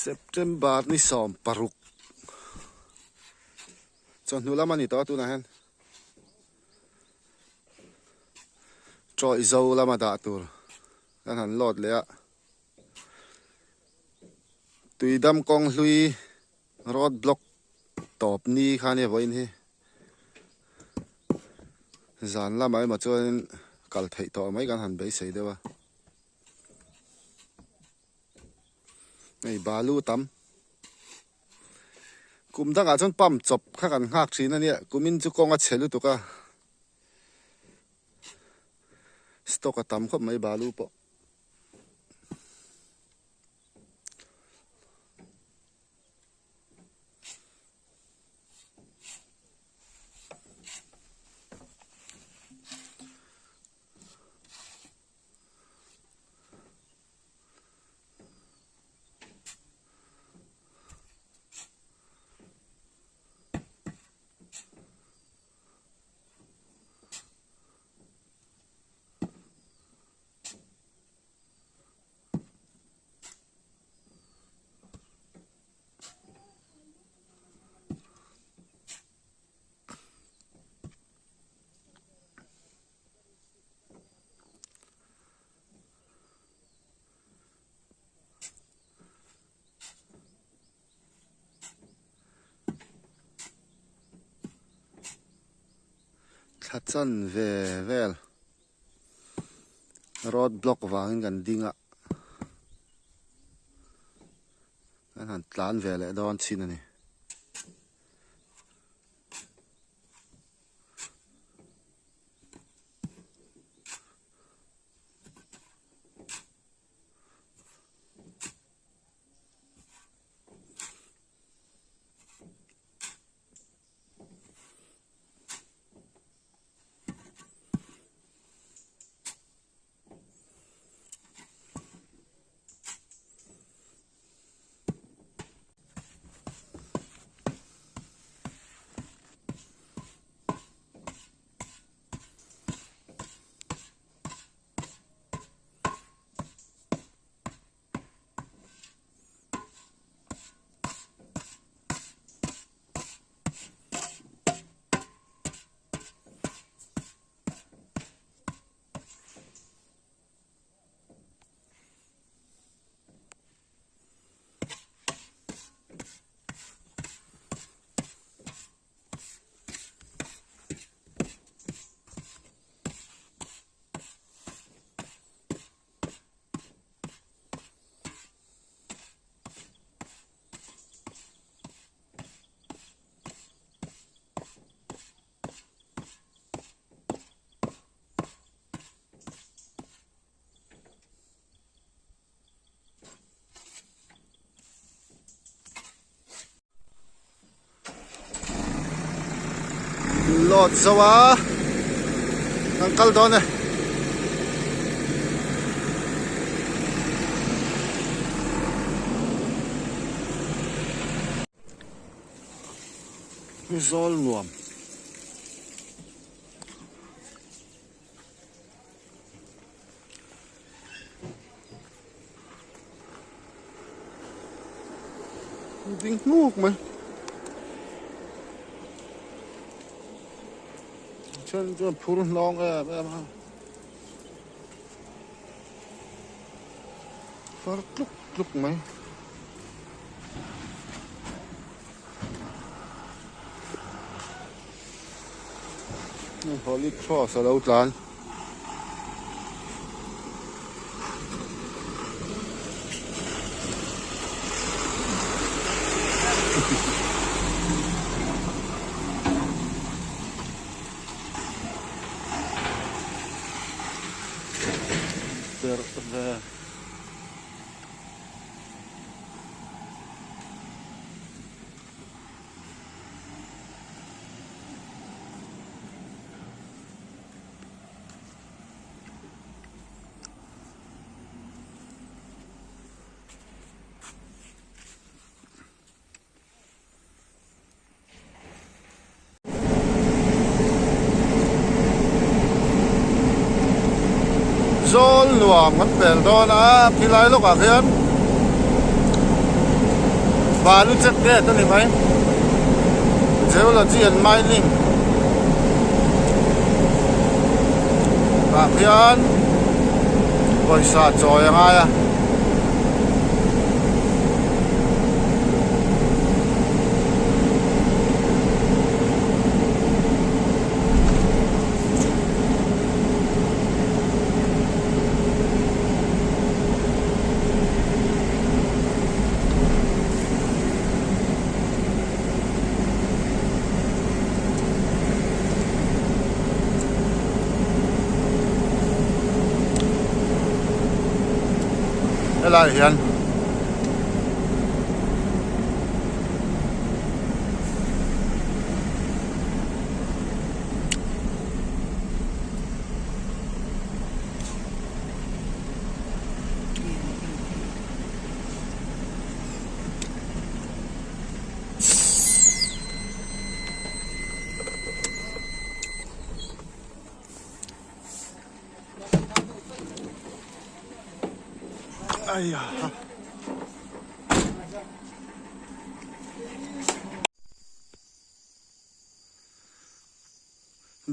September ni 16 chawhnu lam a ni tawh a tunah hian tawih zo lama dah tur kan han load leh a tuidam kawng hlui road block tawp ni kha nia vawiin hi zan lamah emaw chuanin kal theih tawh mai kan han beisei deuh a. Hei balu tam kum dangah chuan pump chawp kha kan nghak thin a nia kumin chu kawng a chhe lutuk a stock a tam khawp mai balu pawh. Thla chan ve vel road block vangin kan ding a kan han tlan ve leh dawn chin a ni. Load zo a kan kal dawn e. Zawl nuam. Ding hnuk mai. Then chuan phur hnawng em em a. Far tluk tluk mai. Holy Cross a lo tlan. Ber ve. Zawl nuam kan pel dawn a, khilai lawkah khian. Balu check gate a ni mai. Geology and mining tah khian pawisa chawi a ngai a. Helai hian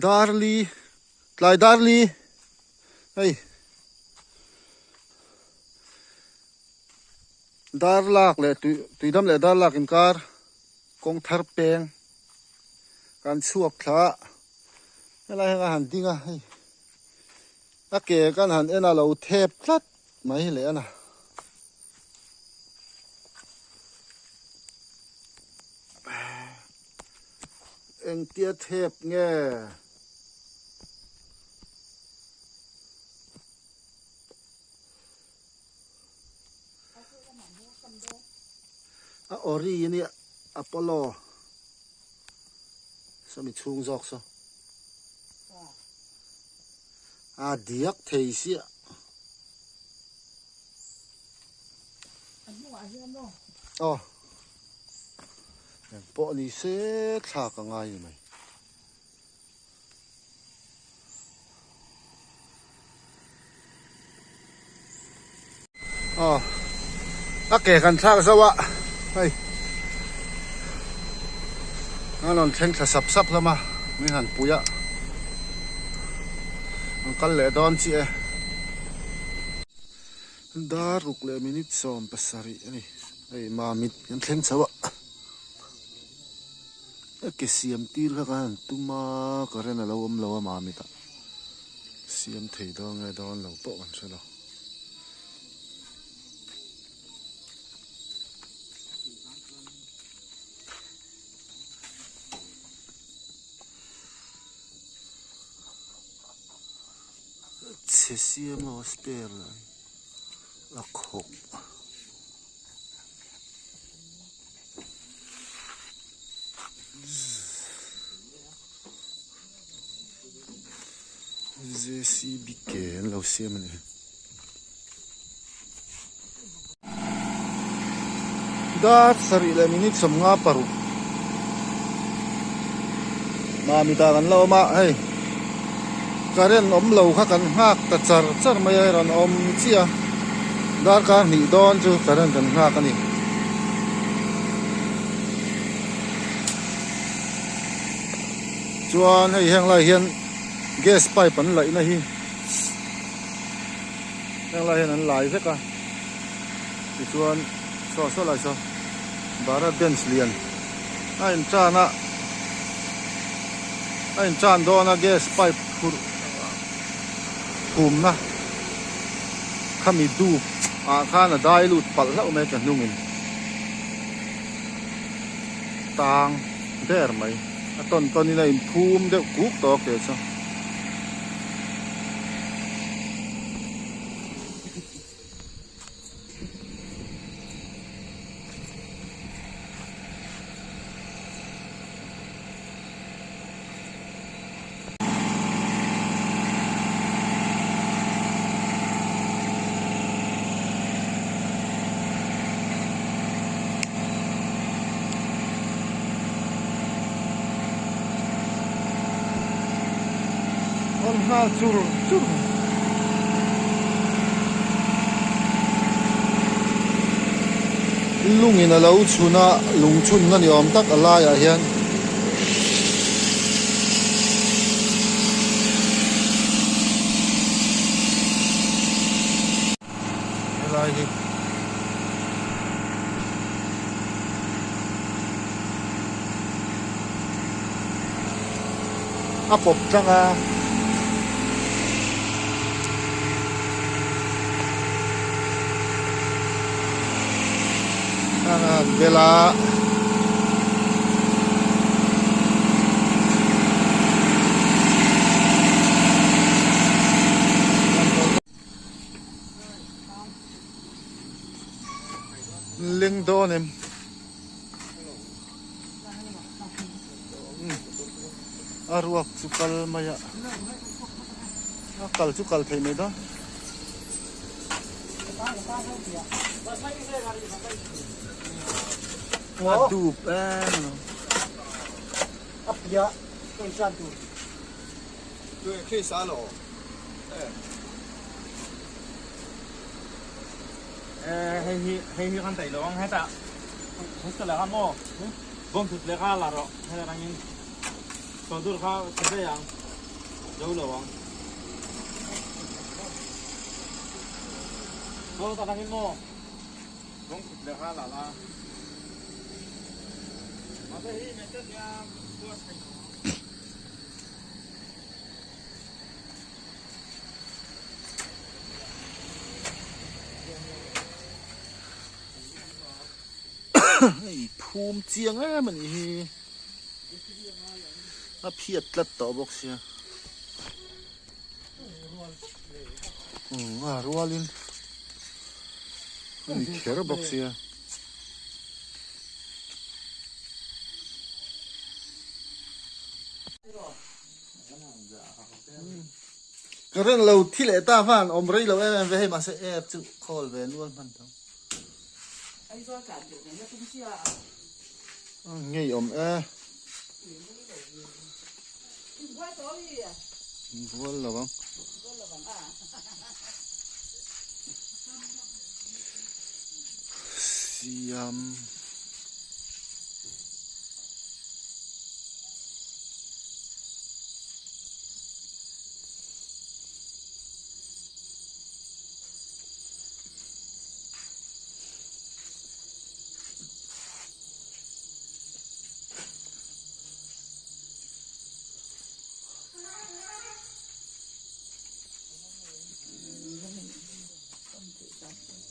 Darli tlai darli hei dar lak leh tui tuidam leh dar lak inkar kawng thar peng kan chhuak thla a helai hian a han ding a hei a ke kan han en a lo thep tlat mai leh a na. Engtia thep nge? A ori nia Apollo sawmi chhung zawk saw a diak thei sia. Aw. Eng pawh ni se thlak a ngai ni mai. Aw a ke kan thlak zo a hei a rawn thleng thla sap sap hlawm a min han pui a an kal leh dawn chiah e. Dar ruk leh minute 70 a ni. Hei Mamit kan thleng chho a, a ke siam tir kha kan han tum a, current a lo awm lo a Mamit ah siam thei dawn nge dawn lo pawh kan hre lo. Chhe siam lo a spare lah hi a khawk. JCB ke an lo siam a ni. Dar sarih leh minute 56 Mami ta kan la awm a hei current awm lo kha kan nghak ta char char mai a hei rawn awm chiah a darkar hnih dawn chu current kan nghak a ni. Chuan hei heng lai hian gas pipe an laih na hi heng lai hian an lai vek a tichuan saw saw lai saw Bharat Benz lian a in tan a a in tan dawn a gas pipe phurh phumna khami dup ah khan a dai lut palh hlauh mai ka hnungin tang ber mai a tawn tawn in a in phum deuh kuk tawh a ke chu. Awn nghal chur chur mai. Lungin a lo chhun a, lung chhunna ni awm tak a laiah hian. Helai hi a pawp tlang a. Khang a han bel a. Leng dawn em? A ruak chu kal mai a, a kal chu kal thei mai dawn. A dup em lo. A piah ka insan tur. Hei hi kan daih lo ang hetah hostel ah kha maw bawm thut leh kha la rawh heta tangin chawdur kha chhe daih ang zo lo ang chaw ta tangin maw bawm thut leh kha la la mahse hi mehter nia chhuat thei lo ang. Hei phum chiang em a nih hi a phiat tlat tawh bawk sia umm a rualin a ni kher bawk sia. Current lo thi leh ta van awm rei lo em em ve hei mahse app chu call ve nual hman tho. Ngei awm e. Bual lo ang. Siam.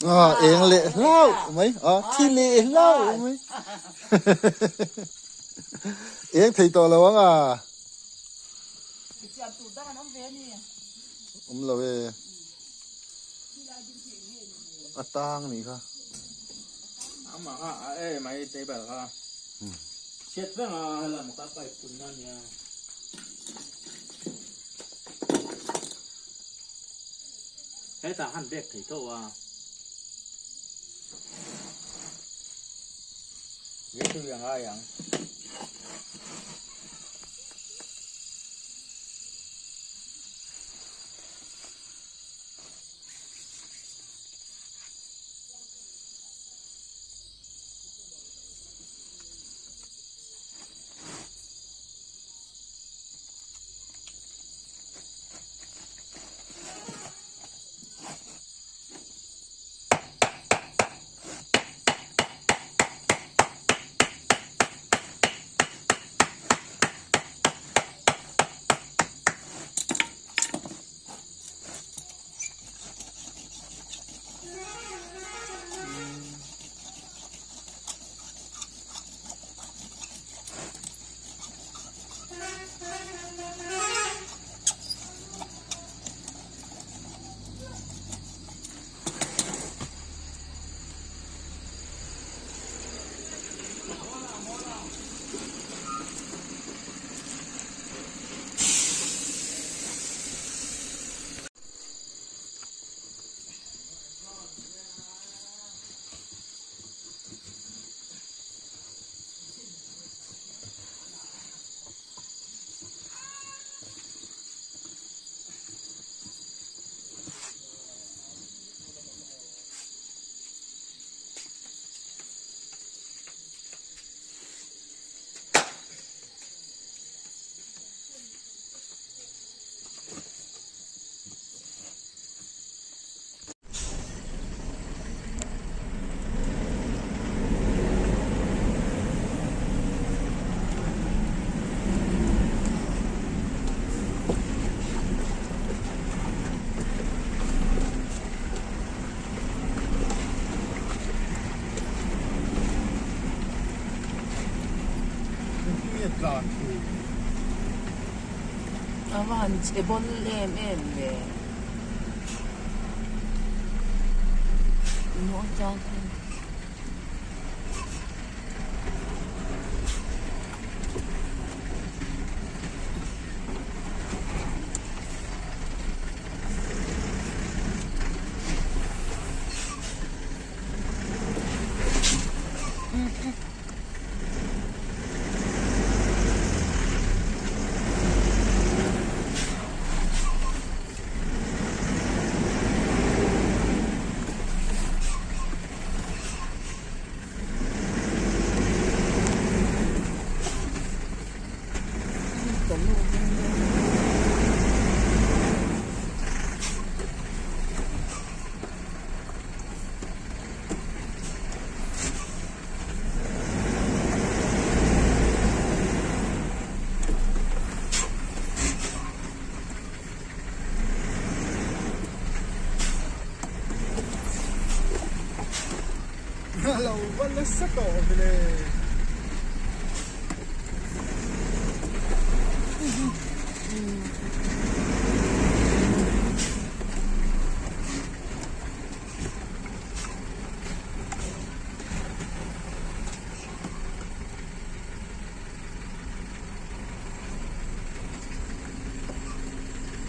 À, eng leh hlau mai a thi leh hlau mai eng thei tawh lo ang a awm lo e a tang nih kha amah kha a e mai table kha chhiat veng a helam kha pipe pun na nia. Hetah han bek thei tho a. Nge tui a ngai ang. nge tlan tur? A va han chhe bawl em em ve. Lo va nasa tawh vele.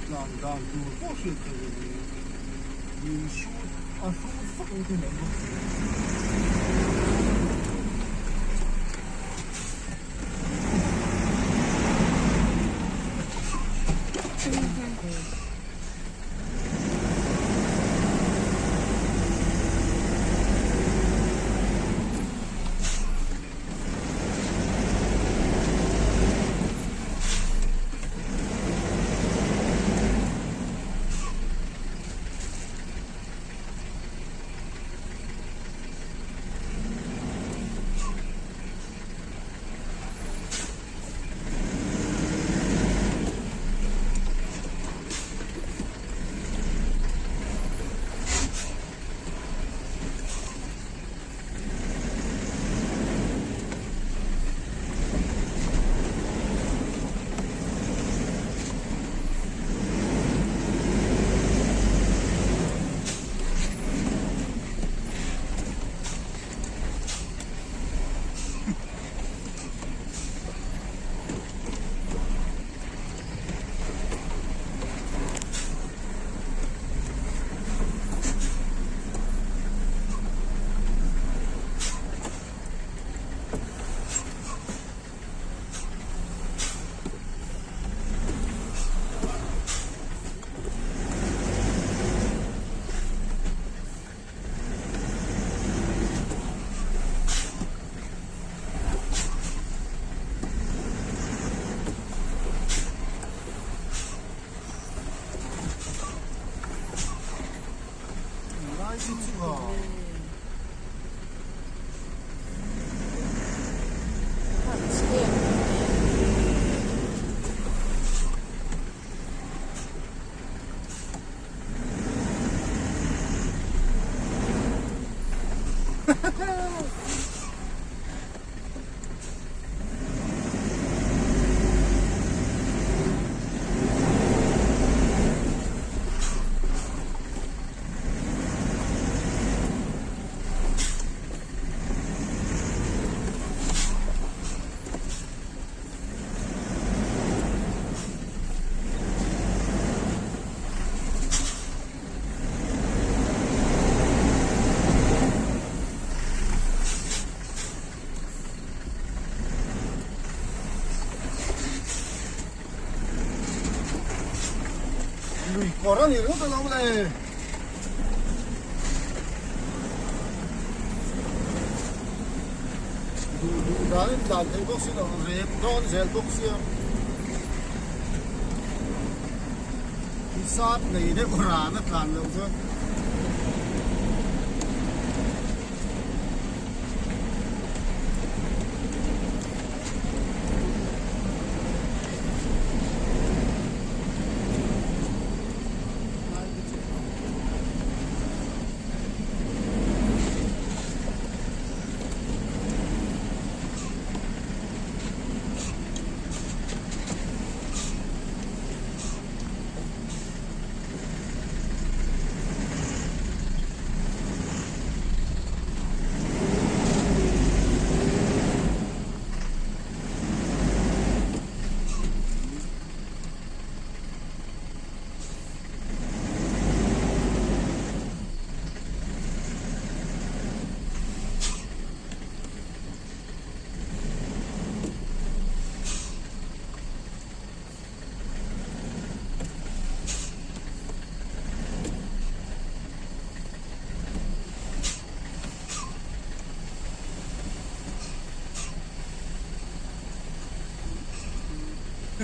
Tlan dan tur pawh hriat theih a ni. Min hrut a hrut vak ang te hian bawk si. Lui kawr a ni ringawt a lo le. Duh duh danin tlan thei bawk si lo, rep dawn zel bawk sia. Hisap nei deuh ran a tlan loh chuan.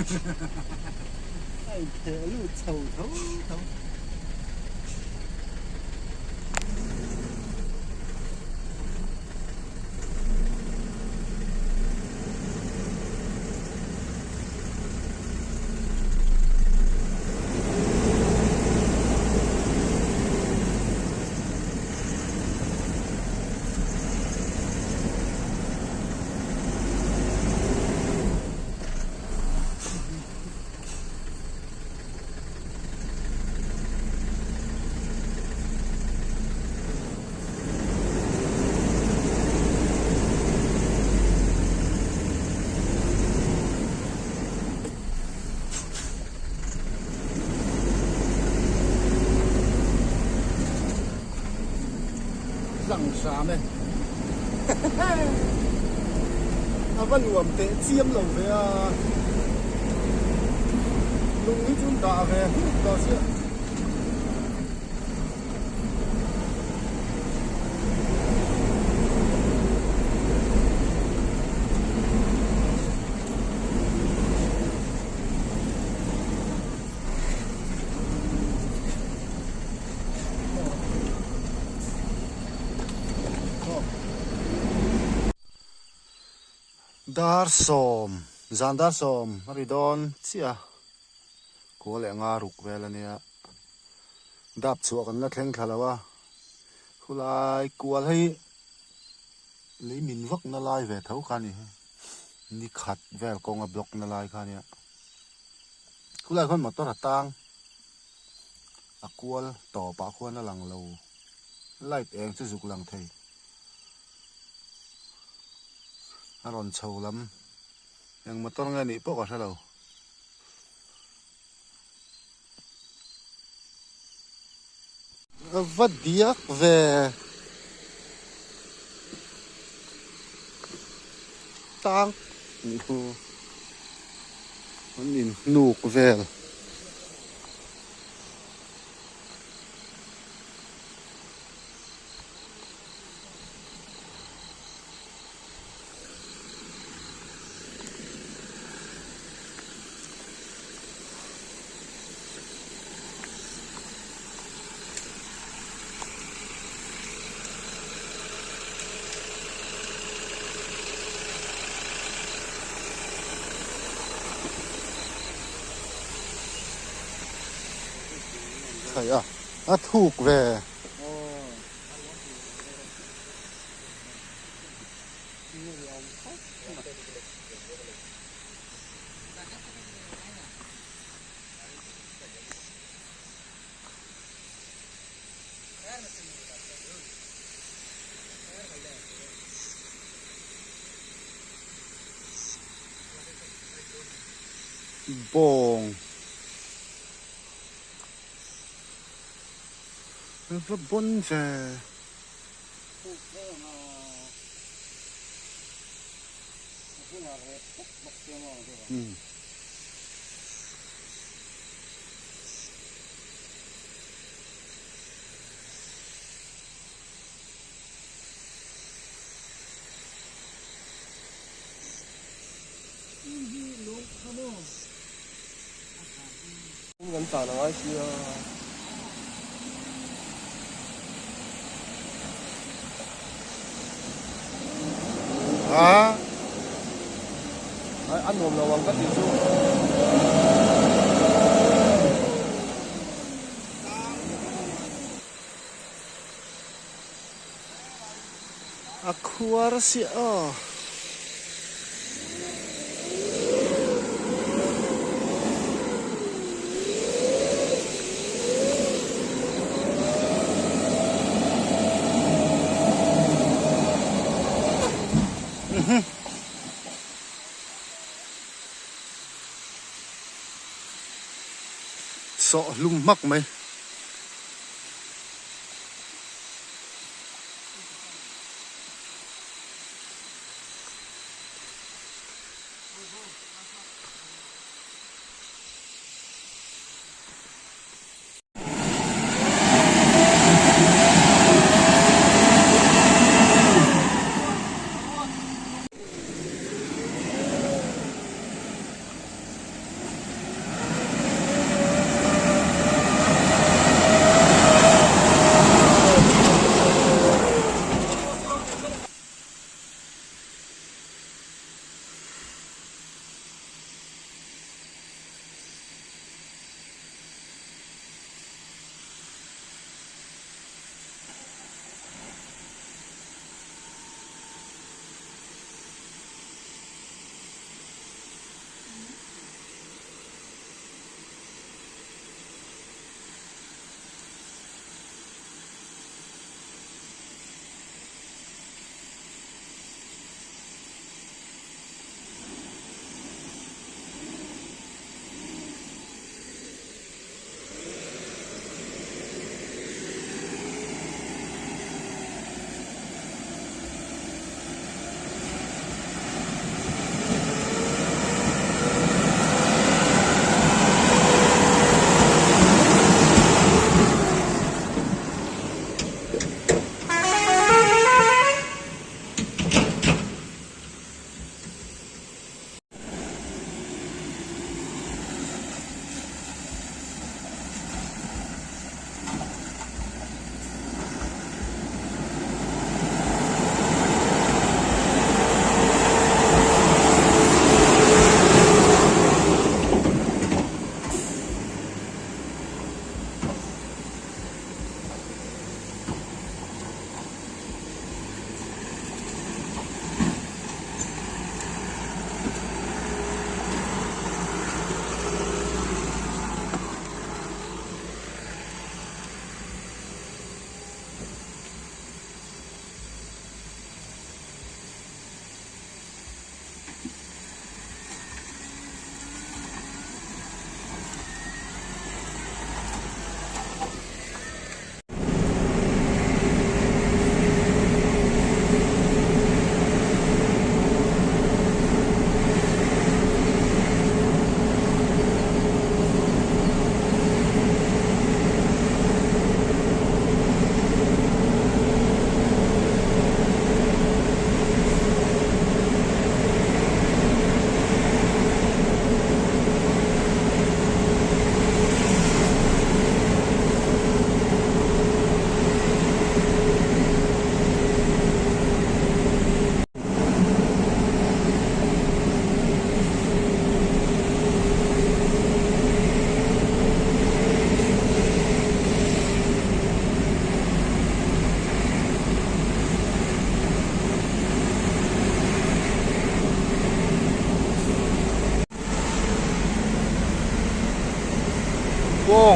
A intheh lut chho tho tho. Lang hram e. A va nuam teh chiam lo ve a. Lung hi chu dah ve huk tawh sia. Dar sawm zan dar sawm a ri dawn chiah a kua leh nga ruk vel a nia dap chhuah kan la thleng thla lo a khulai kual hei lei min vak na lai ve tho kha a ni ni khat vel kawnga block na lai kha a nia khulai khawn motor a tang. A kual tawpah khuan a lang lo light eng chu zuk lang thei a rawn chho lam eng motor nge nih pawh ka hre lo. A va diak ve. Tang nih chu an inhnuk vel. Khai a a thuk ve. Bawng va bawn ve. Kan tan a ngai sia. A. A nuam lo ang ka tih chu. A khuar siah aw. Sawh hlum hmak mai.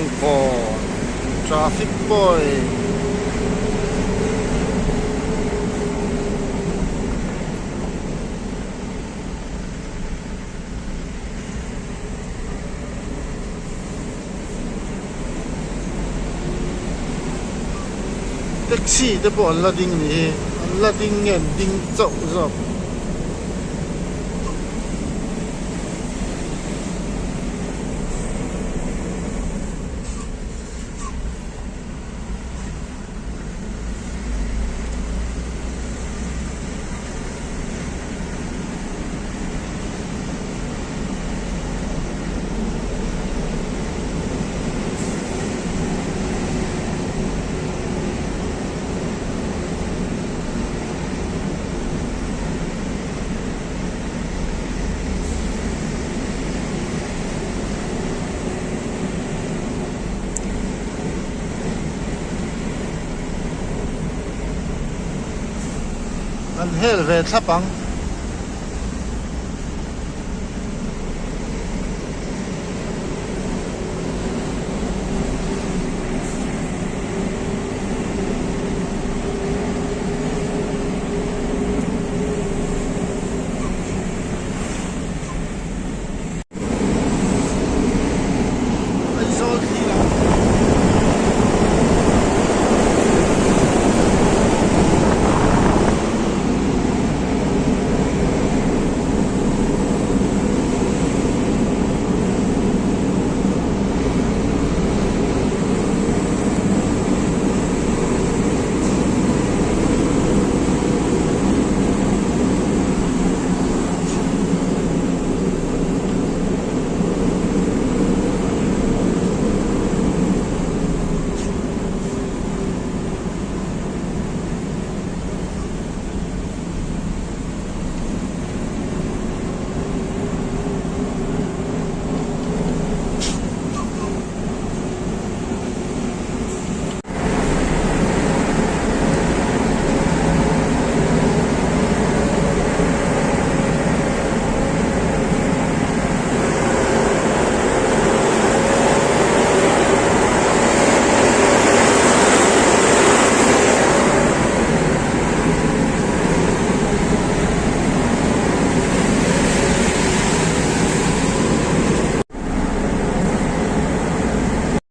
Bawngkawn traffic point taxi te pawh an la ding a ni hi an la ding nge an ding chauh zawk. An hel ve thlap ang.